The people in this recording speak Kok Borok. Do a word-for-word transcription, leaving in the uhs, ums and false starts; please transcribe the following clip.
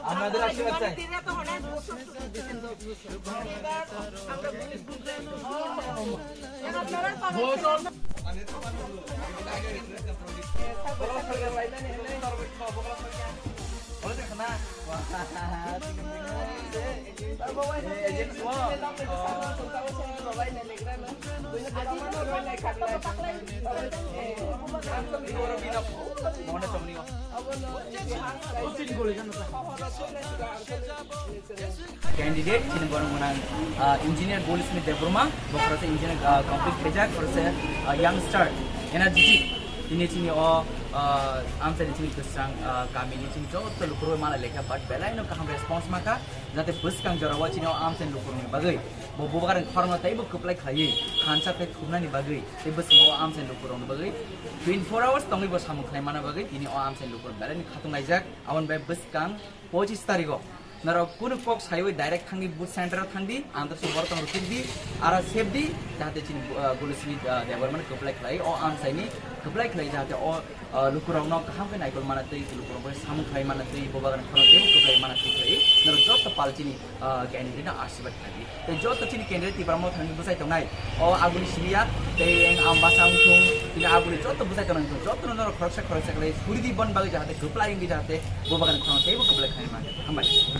আপনাদের আশীর্বাদ চাই। Candidate chini borok mwnang, ah, Engineer Golismi Debbarma, bokhorok se engineer, ah, complete khaijak, bokhorok se, ah, youngster, energetic, tini chini o, ah, amchaini chini kwchang, ah, kami ni chini joto lukurok mala lekha, but belai no kaham response maka, jate bwskang jora o chini o amchaini lukurok ni bagwi bo bubagrang khorokno teibo kwplai khlaiwi, thansa khe thumnani bagwi, tei bwskango o amchaini lukurok ni bagwi twenty-four hours tongwi bo samung khlai mana bagwi tini o amchaini lukurok belai ni khatung laijak, aboni bai bwskang pochis tarikh o norok kunu kok saiwi direct thangdi, booth center o thangdi, ang dorso borok tong rwphikdi, aro sepdi, jahate chini, uh, Golismi, uh, Debbarmani kwplai khlai, o amchaini kwplai khlai, jahate o, uh, lukurokno kaham khe naikol mana twi, lukurok bai samung khlai mana twi, bubagrang khorang teibo kwplai mana twi khlai, norok joto pal chini, uh, candidate no asirwad khlai di. Tei joto chini candidate Tipra Motha ni bwsai tongnai. O aguni siniya, tei ang basa wngthung, tini aguni joto bwsai tongnai wngthung. Joto no norok khoroksa khoroksa khlai suri di bon bagwi jahate kwplai wngwi jahate bubagrang khorang teibo kwplai khlai mano. Hambai.